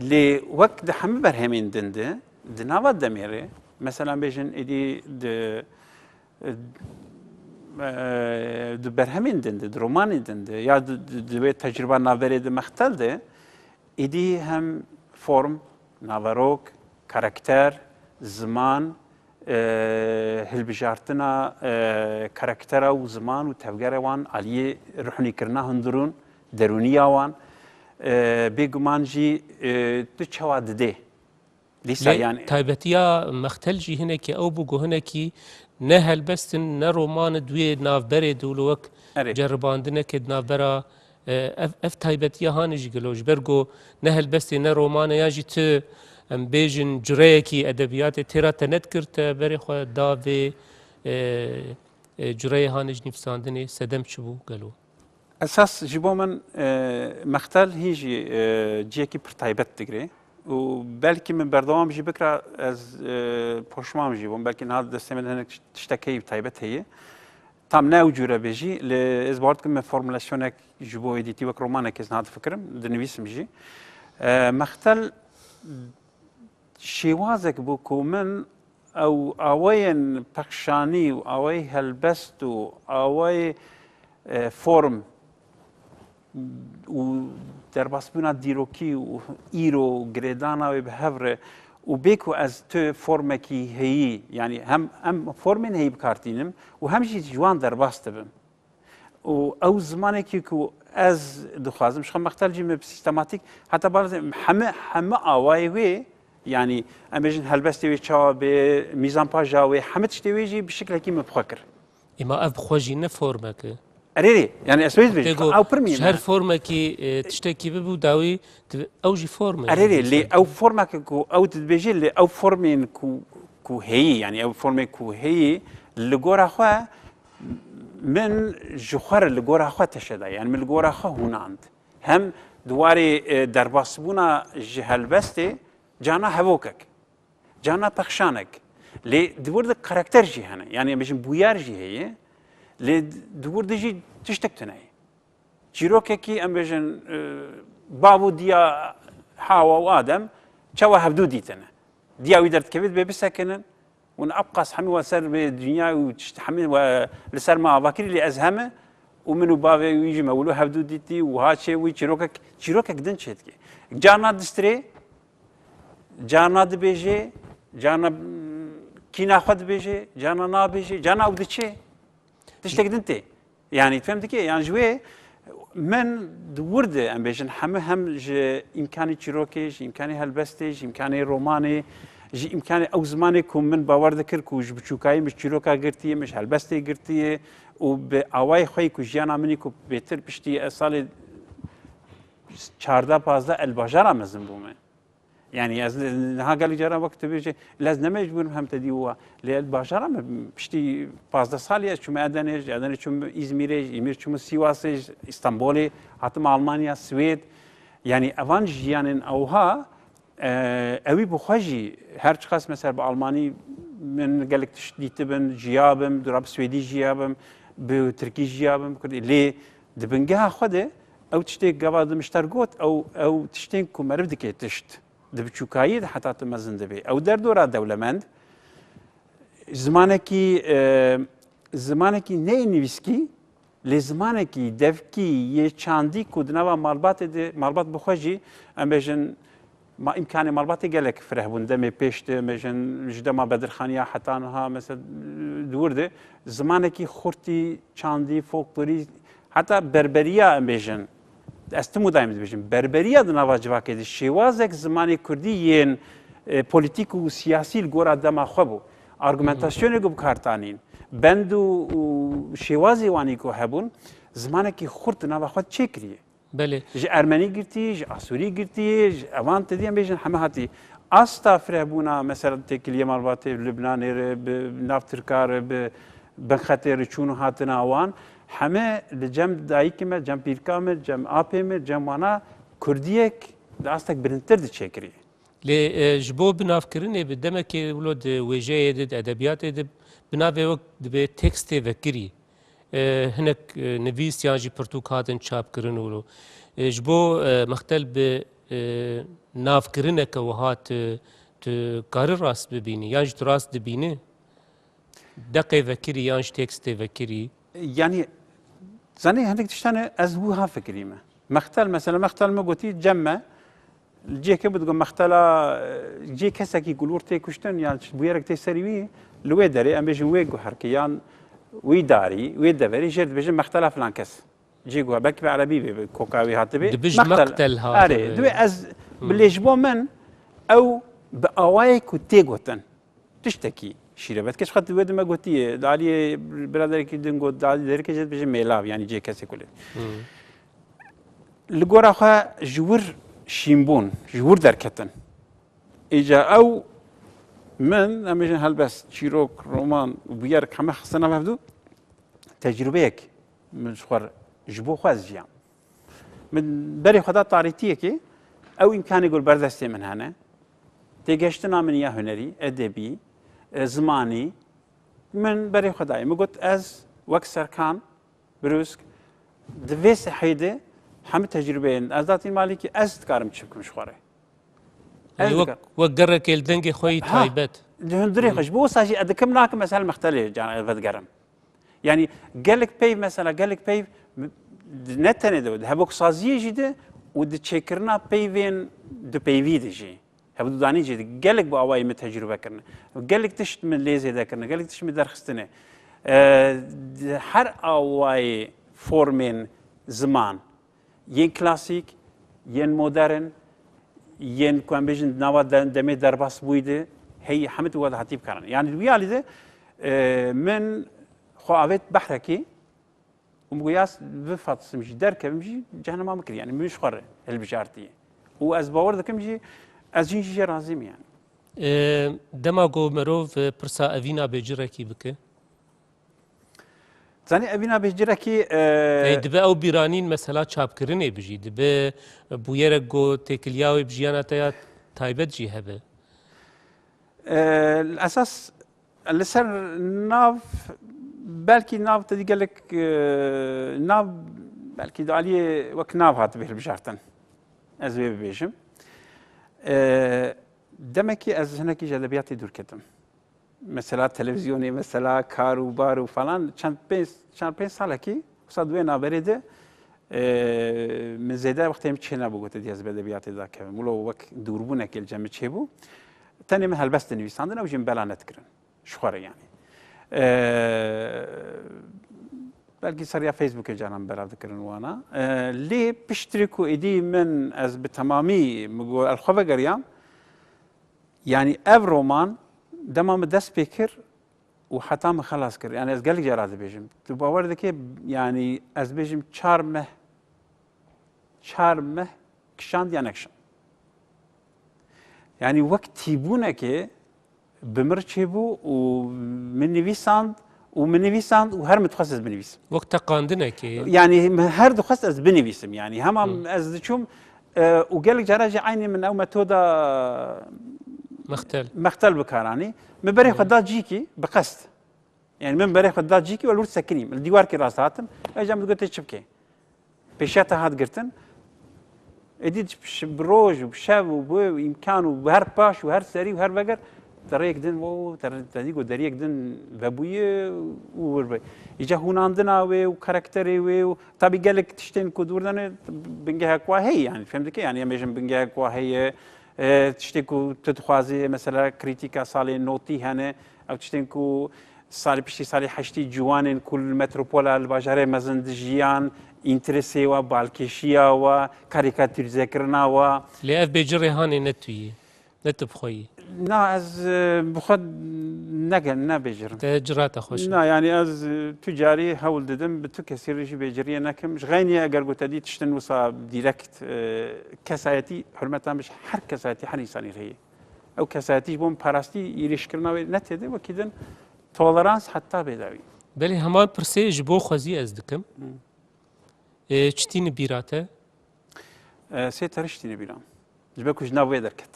Lê wek di hemî berhemên din de, di nava demê re, mesela bêjin êdî di, e, di berhemên din de, di romanên din de, ya di, di, di wê tecrûba navberê di mextel de, êdî hem Form, naverok, karakter, ziman, e, hilbijartina, e, karaktera û ziman û tevgera wan aliyê ruhnîkirina hundirûn, derûniya wan, e, bêguman jî, e, tu çawa didê. Dîsa Lê yani taybetiya Mextel jî hinekî ew bû ku hinekî ne helbest in, ne roman in di wê navberê de wilo wek Erê. ceribandinekê di navbera, e, ev, ev taybetiya hanê jî gelo. Ji ber ku ne helbestê, ne roman e, yan jî ti, em bêjin, cureyekî edebiyatê têra te nedikir, te berê xwe da vê, e, e, cureyê hanê ji nivîsandinê, sedem çi bû gelo? Esas ji bo min, e, Mextel hîn jî, e, cihekî pir taybet digire û belkî min berdewam jî bikira, ez, e, poşman jî bûm. Belkî niha di destê min de hinek tiştek heyî taybet heye. Tam ne ew cûre be jî, lê ez bawer dikim min formulesyonek ji bo êdîtî wek romanek ez niha difikirim, dinivîsim jî. E, Mextel şêwazek bû ku min ew awayên pexşanî û awayê helbest û awayê, e, form û derbasbûna dîrokî û îro girêdana wê bi hev re û bê ku ez tu formekî heyî, yanî hem, hem formên heyî bi kar tînim û hem jî ji wan derbas dibim. Û ew zimanekî ku ez dixwazim, ji xwe Mextel jî min bi sîstematîk, heta balazê heme, heme awayê wê, yanî em bêjin helbestê wê çawa bê, mîzanpaja wê, heme tiştê wê jî bi şiklekî min bi xwe kir. Ema ev bi xwe jî ne formek e. Erê, erê, yanî ez wê dibêjim, Tê ku ew pir ji mîn her e. formekî, e, tiştekî bibû dawî, tu, ew jî form e, Erê, erê, yanî lê sanki. ew formeke ku ew tu dibêjî, lê ew formên ku, ku heyî, yanî ew formê ku heyî, li gora xwe, Min ji xwe re li gora xwe teşe da, yanî min li gora xwe hûnand. Hem di warê, e, derbasbûna ji helbestê, cana hevokek, cana pexşanek. Lê di wir de karakter jî hene, yanî em bêjin bûyar jî heye, lê di wir de jî tiştek tune ye. Çîrokekî, em bêjin, e, bav û diya Hawa û Adem çawa hevdû dîtine. Diya wî derdikeve dibê bisekinin. Hûn ebqas hemî we ser vê dinya û tişt hemî we li ser me ava kirî, lê ez heme û min û bavê wî jî me wilo hevdû dîtî û ha çê wî çîrokek, çîrokek din çêdikê. Carna distirê, carna dibêjê, carna, mm, kîna xwe dibêjê, carna nabêjê, carna ew diçê. Tiştek din tê. Yanî, fem dikê? Yan ji wê min di wir de, em bêjin, hemû hem ji îmkanê çîrokê, ji îmkanê helbestê, ji îmkanê romanê, ji îmkanê ew zimanê ku min bawer dikir ku ji biçûkayî min ji çîroka girtiye, min ji helbestê girtiye û bi awayê xwe yî ku jiyana min yî ku bêtir piştî ez salê çardeh pazdeh el bajara mezin bûme. Yanî ez niha gelek caran wek tu bêjî, lê ez ne mecbûr im hem te dî wa. Lê ez bajara me piştî pazdeh salî ez çûme Edenê, ji Edenê çûme Îzmîrê, ji Îzmîr çûme Sîwasê, ji Îstanbolê hatim Almanya, Swêd. Yanî evan jiyanên ewha, e, ewî bi xwe jî her çiqas mesela bi Almanî min gelek tişt dîtibin, jiyabim, dûra bi Swêdî jiyabim, bi Tirkî jiyabim, bi Kurdî. Lê di bingeha xwe de ew tiştê gava di mişter got, ew, ew tiştên ku meriv dike tişt. Di biçûkayî de heta tu mezin dibî. Ew derdora dewlemend, zimanekî, e, zimanekî neyê nivîskî, lê zimanekî devkî yê çandî ku di nava malbatê de, malbat bi xwe jî, em bêjin, ma-, îmkanê malbatê gelek fireh bûn. Demê pêş de, em bêjin, ji dema Bedirxaniya heta niha, mesela, di wir de, zimanekî xurtî, çandî, folklorî, Heta berberiya, em bêjin, ez tim û daîm dibêjim, berberiya di nava civakê de şêwazek zimanê kurdî yên, e, polîtîk û siyasî li gora dema xwe bû. Argumentasyonê ku bi kar tanîn, bend û, û şêwazê wanî ku hebûn, zimanekî xurt di nava xwe çêkiriye. Belê. Ji ermenî girtî, ji asûrî girtî, ji evan te dî em bêjin heme hatî. Asta firehbûna, mesela, têkiliyê malbatê bi Libnanê re, bi nav Tirka re, bi binxetê re çûn û hatina wan, heme li cem dayikê me, cem pîrka me, cem apê me, cem wana kurdiyek di astek bilindtir diçêkirî. Lê, e, ji bo binavkirinê bi demekê wilo di wêjeyê de, di edebiyatê de, bi navê wek dibe tekstê vekirî. E, hinek, e, nivîs yan jî pirtûk hatin çapkirin û wilo. E, ji bo, e, mextel bi, e, navkirineke wiha tu, tu kari rast bibînî, yan jî tu rast dibînî? Deqê vekirî yan jî tekstê vekirî? Yanî, zanî, hinek tiştane ez wiha fikirîme. Mextel, mesela, mextel me gotî cem me, Cihekê bi digo mextela, cihê kesekî ku li wir tê kuştin yan bûyerek tê serî wî, li wê derê, em bêjin wê guherkê yan wî darî, wê deverî jê re dibêjin mextela filan kes. Cihê guher, belkî bi erebî bê, bi koka wî hatibê. Dibe ji Mextel. Mextel hatibê. Erê, dibê ez, hmm, bi lê ji bo min ew bi awayê ku tê gotin. Tiştekî şîrove. Kes xwe wê dime gotiye, di aliyê biraderekî din got, di aliyê derikê jê dibêje mêlav, yanî cihê kesê kulê. Hmm. Li gora xwe ji wir şînbûn, ji wir derketin. Îca ew min, em bêjin helbest, çîrok, roman, bûyer heme xistin nav hevdû, tecrûbeyek min ji xwe re, ji bo xwe ez jiyan. Min berê xwe da tarîtiyekê, ew îmkanê ku li ber destê min hene, têgehiştina min ya hunerî, edebî, e, zimanî, min berê xwe dayê. Min got, ez wek Serkan Birûsk, di vê sehê de hemû tecrûbeyên ez datîn malîkî, ez dikarim çi bikim ji xwe re. Ez Wek, dikar- wek gerekê li dengê xwe yî Ha, taybet. Di hundirê xwe. Ji bo wisa jî ez dikim nakim, ez hel mextelê can vedigerim. Yanî gelek peyv, mesela gelek peyv ne tenê de, di hevoksaziyê jî de û di çêkirina peyvên dupeyvî de jî. Hevdûdanî jî gelek bi awayî min tecrûbe kirine. Gelek tişt min lê zêde kirine, gelek tişt min derxistine. E, di her awayê formên ziman, yên klasîk, yên modern, yên ku em bêjin nava de-, demê derbas bûyî de, heyî hemî tu we de hatî bikarin. Yanî di wî alî de, e, min xwe avêt behrekî, û min got, ya s-, bifatim jî, derkevim jî, cehenema min kir. Yanî min ji xwe re hilbijartiye. Û ez bawer dikim jî, ez jî jê razî me yanî. E, dema ku mirov, e, pirsa evîna bêcirekî bike? Zanî evîna bêcirekî, e, Ê, dibe ew bîranîn mesela çapkirinê bijî, dibe bûyerek ku têkiliya wê bi jiyana te ya taybet jî hebe? E, esas Li ser nav, belkî nav te dî gelek, e, nav, belkî di aliyê wek nav hatibê hilbijartin. Ez wê bibêjim. E, demekî ez hinekî ji edebiyatê dûr ketim. Mesela televizyonê, mesela kar û bar û falan, çend pênc, çar pênc salekî, wisa di wê navberê de, e, min zêde wextê min çênebû ku te dî ez bi edebiyatê dakevim. Wilo wek dûrbûnekê li cem min çêbû. Tenê min helbest dinivîsandin, ew jî min bela nedikirin. Ji xwe re yanî. Eee, belkî ser ya Facebookê canan belav dikirin wana. Eee, lê piştre ku êdî min ez bi temamî min got, ez xwe vegeriyam, yanî ev roman dema min dest pê kir û heta min xelas kir. Yanî ez gelek cara dibêjim. Tu bawer dike, yanî ez bêjim çar meh, çar meh kişand ya nekişand. Yanî wek tîbûnekê bi mir çêbû û min nivîsand û min nivîsand û her min dixwest ez binivîsim. Wek teqandinekê. Yanî min her dixwest ez binivîsim. Yanî hema Hı. ez diçûm, e, û gelek cara jî eynî min ew metoda Mextel. Mextel bikaranî. Min berê Hı. xwe da cîkî bi qest. Yanî min berê xwe da cîkî û li wir sekinîm. Li dîwarkî rast hatim. Êca min digot, tê çi bikê? Pêşiya te hat girtin. Êdî bi roj û bi şev û bi îmkan û bi her paş û her serî û her veger te rêyek din, wo, te, te dî ku deriyek din vebûye û wir be. Îca hûnandina wê û karakterê wê û tabî gelek tiştên ku di wir de ne, bingehek wa heye, yanî fêm dike, yanî em bêjin bingehek wa heye, e, tiştê ku tu dixwazî, mesela krîtîka salê notî hene, ew tiştên ku salê piştî salê heştî ciwanên ku li metropola, li bajarê mezin dijiyan, înteresê wa, balkêşiya wa, karîkatûrizekirina wa. Lê ev bêcirê hanê ne tu yî, ne tu bi xwe yî. Na, ez, e, bi xwe nege-, nebêcirim. Te cira te xweş e. Na, yanî ez, e, tu carî hewl didim, bi tu kesî re jî bêciriyê nekim. Ji xeynî eger ku te dî tiştin wisa direkt, e, kesayetî, hurmetan bi ji her kesayetî, her însanî re heye. Ew kesayetî ji bo min parastî, îrîşkirina wê ne tê de, wekî din tolerans heta bêdawî. Belê heman pirsê ji bo xwezî ez dikim. Hı. Ê, çi tîni bîra te? E, sê terîş tîni bîra min. Ji ber ku ji nav wê derket.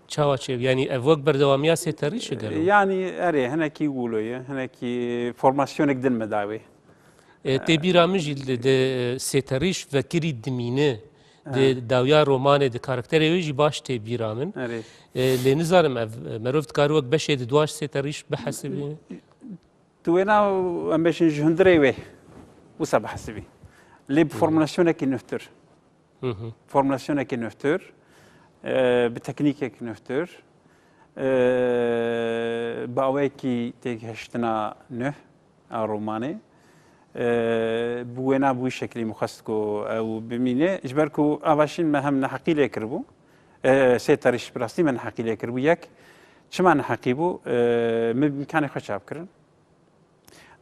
Çawa çêbû? Yanî ev wek berdewamiya sê terîş e gelo? Yanî erê, hinekî wilo ye, hinekî formasyonek din me da wê. E, tê bîra min jî li, di, e, sê terîş vekirî dimîne. Di Ha. dawiya romanê, di karakterê wê jî baş tê bîra min. Erê. E, lê nizanim ev, e, merov dikare wek beşê di duwaş sê terîş bihesibîne? Tu wêna em bêjin ji hundirê wê wisa bihesibî. Lê bi Hı hı. formulasyonekî nûftir. Hı hı. Formulasyonekî nûftir. E, bi teknîkek nuhtir, e, bi awayekî têgihiştina nuh a romanê, e, bi wêna bi wî şeklî min xwest ku ew bimîne. Ji ber ku ava şîn me hem neheqî lê kiribû, e, sê tarîş bi rastî me neheqî lê kiribû. Yek, çima neheqî bû? E, min bi îmkanê xwe çap kirin.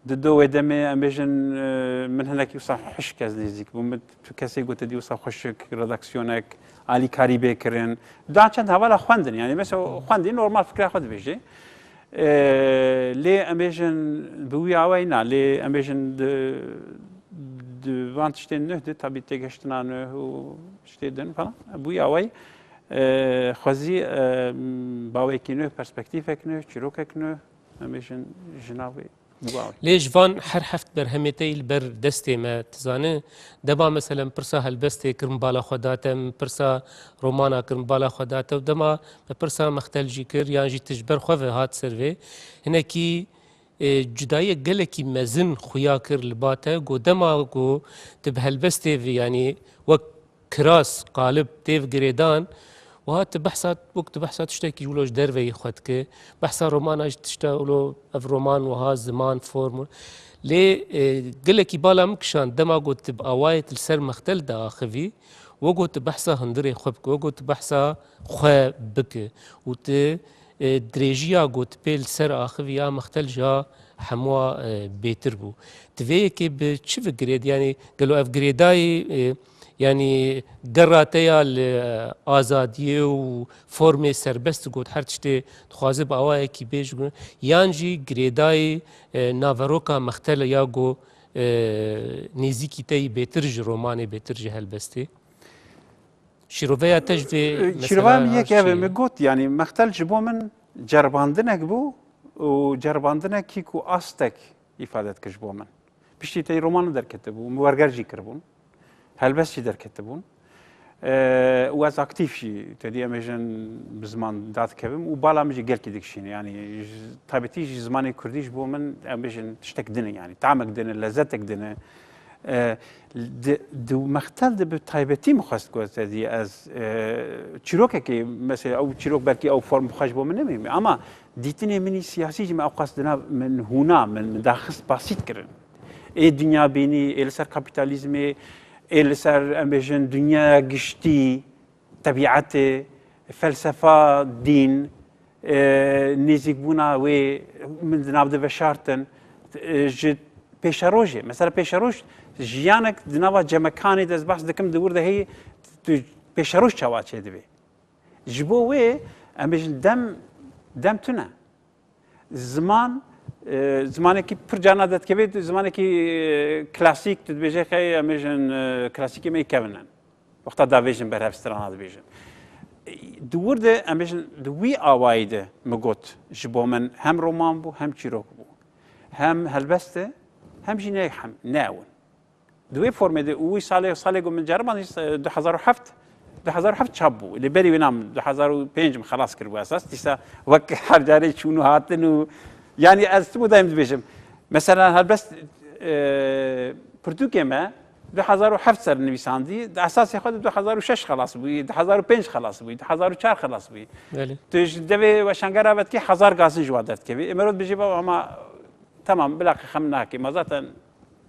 Di do wê demê, em bêjin, e, min hinekî wisa hişk ez nêzîk bûm. Min tu kesê gote dî wisa xweşik, redaksiyonek, alîkarî bê kirin. Daha çend hevala xwendin, yani mesela xwendî normal fikra xwe dibêjê. E, lê em bêjin bi wî awayî na, lê em bêjin di, di van tiştên nuh de, tabî têgihiştina nuh û tiştê din falan. Bi wî awayî, e, xwezî, e, bawekî nuh, perspektîfek nuh, çîrokek nuh, em bêjin ji nav wê. Wow. Lê ji van her heft berhemê te yî li ber destê me, tu zane, dema mesela min pirsa helbestê kir, min bala xwe da te, min pirsa romana kir, min bala xwe da te, û dema me pirsa mextel jî kir, yan jî tu ji ber xwe ve hat ser vê, hinekî, e, cudayiyek gelekî mezin xuya kir li ba te, ku dema ku tu bi helbestê vî, yanî wek kiras, qalib tê girêdan, wiha tu behsa, wek tu behsa tiştekî wilo ji derve yê xwe dike, behsa romana jî tişta wilo, ev roman wiha ziman, form. Lê, e, gelekî bala min kişand, dema got tu bi awayê tu li ser mextel diaxivî, we got tu behsa hundirê xwe bike, we got tu behsa xwe bike û tu, e, dirêjiya got tu pê li ser axivî ya mextel ji ya hemûa, e, bêtir bû. Tu vê yekê bi çi ve girêd? Yanî gelo ev girêdayî, e, Yanî gera te ya li azadiyê û formê serbest got her tiştê dixwaze bi awayekî bêj got, yan jî girêdayî, e, naveroka mextele ya go, e, nêzîkî te yî bêtir ji romanê, bêtir ji helbestê? Şîroveya te ji vê E, mesela şîrova min yek ev e, çi? Min got, yanî mextel ji bo min ceribandinek bû û ceribandinekî ku astek îfade dikir ji bo min. Piştî tey romanê derketibû, min werger jî kiribûn. Helbest jî derketibûn. E, û ez aktîf jî, te dî em ê jin bi ziman dadikevim û bala min jî gelkî dikişîne. Yanî ji, taybetî jî zimanê kurdî ji bo min, em bêjin tiştek din e, yanî tamek din e, lezetek din e. E, di, di mextel de bi taybetî min xwest ku te dî ez, e, çîrokekê, mesela ew çîrok belkî ew form bi xwe ji bo min nemîne. Ama dîtinê min î siyasî jî min ewqas dina min hûna, min, min daxist basît kirin. Ê dinyabînî, ê li ser kapîtalîzmê, ê li ser, em bêjin, dinyaya giştî, tebîetê, felsefa, dîn, e, nêzîkbûna wê min di nav de veşartin, e, ji pêşerojê. Mesela pêşeroj jiyanek di nava cemekanê de ez behs dikim, di wir de heyî tu pêşeroj çawa çêdibê. Ji bo wê em bêjin dem, dem tune. Ziman, e, zimanekî pir carna derdikeve, zimanekî, e, klasîk, tu dibêje xey, em bêjin, e, klasîkê me yê kevin in. Wexta davêjin berhev strana dibêjin. E, di wir de, em bêjin, di wî awayî de min got, ji bo min hem roman bû, hem çîrok bû. Hem helbest e, hem jî ne hem, ne ew in. Di wê formê de û wî salê, salê ku min ceriband, du hezar û heft, du hezar û heft çap bû. Lê berî wê nam, du hezar û pênc min xelas kiribû esas. Dîsa wek her carê çûn û hatin û, yanî ez tu daîm dibêjim. Mesela helbest, e, pirtûkê me du hezar û heft ser nivîsandî, di esasê xwe de du hezar û şeş xelas bûyî, du hezar û pênc xelas bûyî, du hezar û çar xelas bûyî. Belê. Tu ji devê weşangera ve dikî hezar gazin ji wa derdikevî. Ê merov dibêje, baba, ama Tamam, bilaqî xem nake. Ma zaten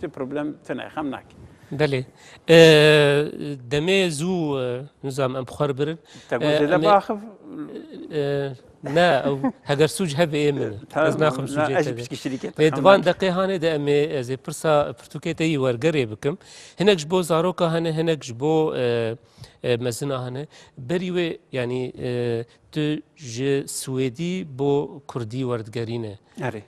tu problem tune, xem nake. Belê. E, demê zû, e, nizam em bi xwe re birin. Te got E, zêde em ê, biaxiv? E, ne, ew heger sûc hebe ê min e. Tamam, Ez naxim na, sûcê ez te jî de. Piçkî şirîkê te Lê xem divan nake. Deqê hanê de em ê, ez ê pirsa pirtûkê te yî wergerê bikim. Hinek ji bo zaroka hene, hinek ji bo, e, e, mezina hene. Berî wê, yanî, e, tu ji Swêdî bo Kurdî werdigerîne. Erê.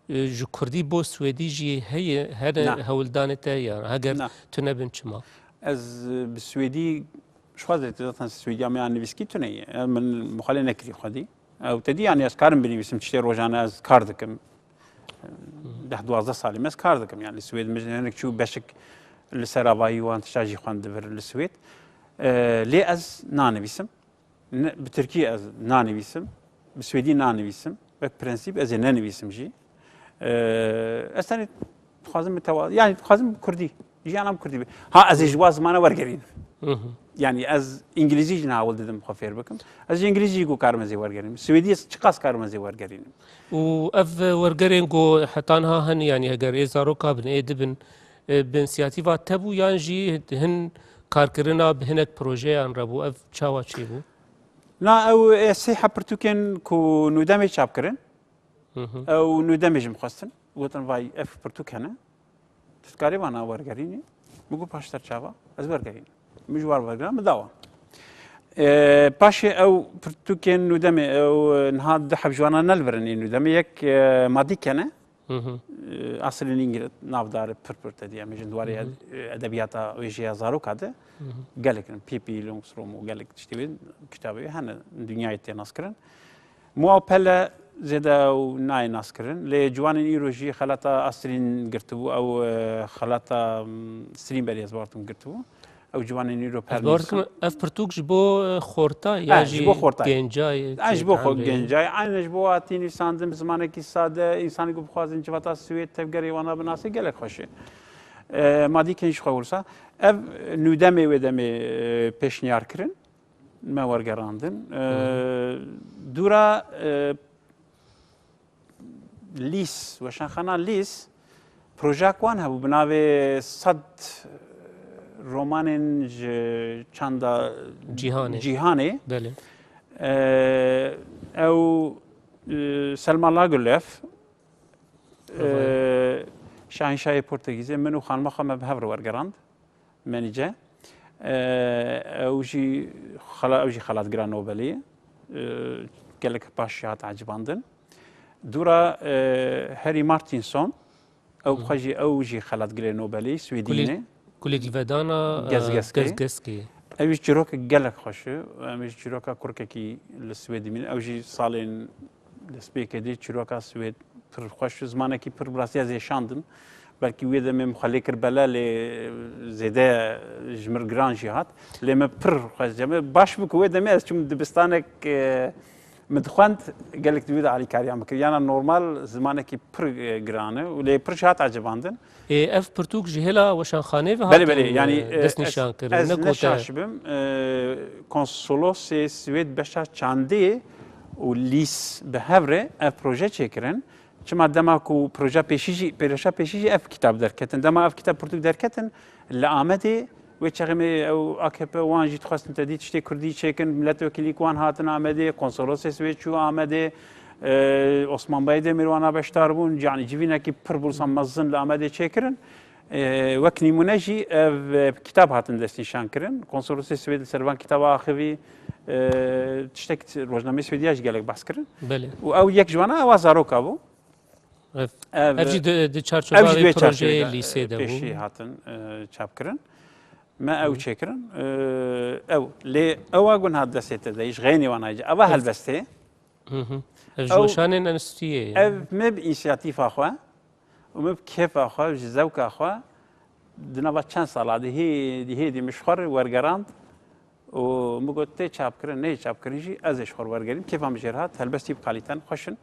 E, ji kurdî bo swêdî jî heye, hene Na. Hewldanê te ya? Heger Na. Tune bin çima? Ez, e, bi swêdî, ji xwe zêde zaten swêdiya me ya nivîskî tune ye. Ez min mixalê nekirî xwedî. Ew te dî, yanî ez karim binivîsim, tiştê rojane ez kar dikim. Deh duwazdeh salî me ez kar dikim. Yani li Swêd min hinek çû beşik li ser avayî wan tişta jî xwendibir li Swêd. E, lê ez nanivîsim. Ne, bi tirkî ez nanivîsim, bi swêdî nanivîsim. Wek prensîp ez ê nenivîsim jî. Ee, ez tenê dixwazim bi tewa-, yani dixwazim bi kurdî, jiyana bi kurdî be. Ha, ez ê ji wa zimana wergerînim. Hı hı. Yani ez îngilîzî jî niha hewil didim xwe fêr bikim. Ez jî îngilîzî jî ku karim ez ê wergerînim. Swêdî ez çiqas karim ez ê wergerînim. Û ev wergerên ku heta niha hene, yani heger ê zaroka bin, ê dibin, e, bi însiyatîfa te bû yan jî hin karkirina bi hinek projeyan re bû? Ev çawa çêbû? Na, ew, e, sê heb pirtûkên ku nûdemê çap kirin, Hı hı. ew nûdemê ji min xwestin. Gotin, vay, ev pirtûk hene. Tu dikarî vana wergerînî? Min got, paşter çava? Ez wergerînim. Min ji war wergeran, min da wan. E, paşê ew pirtûkên nûdemê, ew, e, niha du heb ji wana ne li vir in ê nûdemê. Yek, e, Madîken e. Hı hı. E, Astrid Lindgren navdar e, pir pir te dî. Em jî di warê Hı hı. ed-, edebiyata wêjeya zaroka de Hı hı. gelek in. Pippi Longstrom û gelek tiştê wê, kitabê wê hene dinyayê tê nas kirin. Muapele zêde ew nayê nas kirin. Lê ciwanên îro jî xelata Astrid girtibû, ew, e, xelata, m, Strindberg ez bawer dikim girtibû. Ew ciwanên îro Ez bawer dikim, pernîsan. ev pirtûk ji bo, e, xorta ya Eh, jî ji bo xortayê. gencayê Eh, ji bo xo-, çêkandê. gencayê. Aynen ji bo hatî nivîsandin bi zimanekî sade, însanê ku bixwazin civata Swêd tevgerê wana binase gelek xweş e. E, Madîken ji xwe wisa. Ev nûdemê wê demê, e, pêşniyar kirin. Me wergerandin. E, Hı. dûra, e, Lîs, weşanxana Lîs, projek wan hebû bi navê sed romanên ji çanda Cîhanê. cîhanê. Belê. E, ew, e, Selma Lagerlöf, Revayê. e, şahinşahê Portugîzê, min û xanima xwe me bi hev re wergerand. Menîce. E, ew jî xela-, ew jî xelatgira Nobelê ye. E, gelek paş jî hat ecibandin. Dûra, e, Harry Martinson, ew Hı. xwe jî, ew jî xelatgirê Nobelê, Swêdî Kulî-, ne. Kulîkvedana, e, Gezgeskê. Gezgeskê. Ew jî çîrokek gelek xweş e. Em jî çîroka kurkekî li Swêdî bînin. Ew jî salên destpêkê dê çîroka Swêd pir xweş û zimanekî pir bi rastî ez ê şandim. Belkî wê demê min xwe lê kir bela, lê zêde ji mir giran jî hat. Lê min pir xweş, me baş bû ku wê demê ez çûm dibistanek, e, min dixwend, gelek di wî de alîkariya min kir. Yana normal zimanekî pir, e, giran e û lê pir jî hat ecibandin. Ê, ev pirtûk ji hêla weşanxanê ve Belê, hatin, belê, e, yani, e, destnîşan ez, kirin, ez ne ne kote? şaş bim, e, konsolosê Swêd beşa çandê û Lîs bi hev re ev proje çêkirin. Çima dema ku proje pêşî jî, proje pêşî jî ev kitab derketin. Dema ev kitab pirtûk derketin, li Amedê wê çaxê me ew A K P wan jî dixwestin te dî tiştê kurdî çêkin, milletvekilî ku wan hatin Amedê, konsolosê Swêd çû Amedê, e, Osman Bayê Demîr wana beşdar bûn, yani civînekî pir bûrsa mezin li Amedê çêkirin. E, wek nîmûne jî ev, e, kitab hatin destnîşan kirin. Konsolosê Swêd li ser van kitaba axivî, e, tiştek rojnameyê Swêdiya jî gelek behs kirin. Belê. Û ew yek ji wana ewa zaroka bû. Ev, Ev, ev jî di, di ev jî çarçovayê di wê projeyê çarçovê de, lîsê e, de bû. pêşî hatin, e, çap kirin. Me ew Hı. çêkirin. E, ew, lê ewa gun hat destê te de, ji xeynê wan hayce. Ev Ev helbestê. Hı hı. Ev ji Ew, weşanên enstituyê ye. ev me bi însiyatîfa xwe û me bi kêfa xwe, ji zewka xwe di nava çend sala de hê-, hêdî min ji xwe re wergerand û min got, tê çapkirin, neyê çapkirin jî ez ê ji xwe re wergerîm. Kêfa min jê re hat, helbestî bi kalîten xweş in.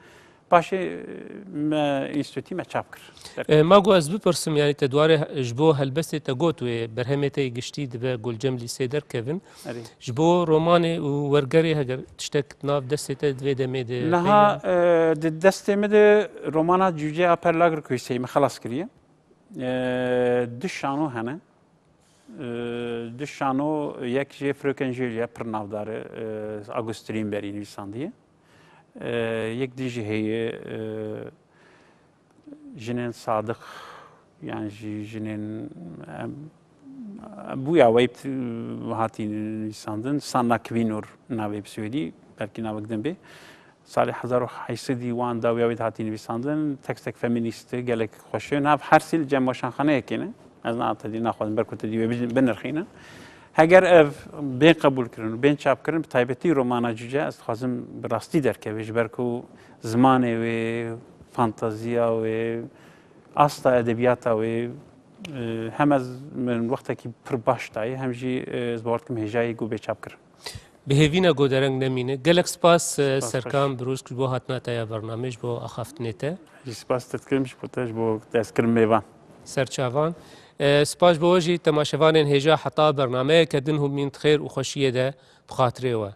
Paşê, e, me înstitûtî me çap kir. E, Mago, ez bipirsim, yani te dwarê he-, ji bo helbestê te got wê berhemê te yê giştî dibe Gulcem Lîsê derkevin. Erê. Ji bo romanê û wergerê heger tiştek di nav destê te di vê demê de Niha, heye? e, di destê min de romana Cûceya Per Lagerkvistê min xelas kiriye. E, du şano hene. E, du şano, yek jê Fröken Julia pir navdar e, e, August Strindbergî nivîsandiye. E, yek din jî heye, e, Jinên Sadiq, yan jî jinên, em, bûya wê t-, hatî nivîsandin, Sanna Kvinnor navê bi Swêdî, belkî navek din bê. Salê hezar û heyt sedî wan dawiya wê de hatî nivîsandin, tekstek feminîst e, gelek xweş e. Nav her sî li cem weşanxaneyekê ne. Ez niha te dî naxwazim ber ku te dî wê bij-, binirxînin. Heger ev bên qebûlkirin û bên çapkirin, bi taybetî romana Cûce, ez dixwazim bi rastî derkeve, ji ber ku zimanê wê, fantaziya wê, asta edebiyata wê, e, hem ez min wextekî pir baş dayê, hem jî, e, ez bawer dikim hêjayî ku bê çapkirin. Bi hêvî ne ku dereng nemîne. Gelek spas, e, Spas, Serkan xweş. Birûsk, ji bo hatina te ya bernamê, ji bo axaftinê te. Jî spas te dikim ji bo te, ji bo destkirin mêvan. Serçavan. E, spas bo we jî temaşevanên hêja heta bernameyeke din hûn bîn di xêr û xweşiyê de bi xatirê we.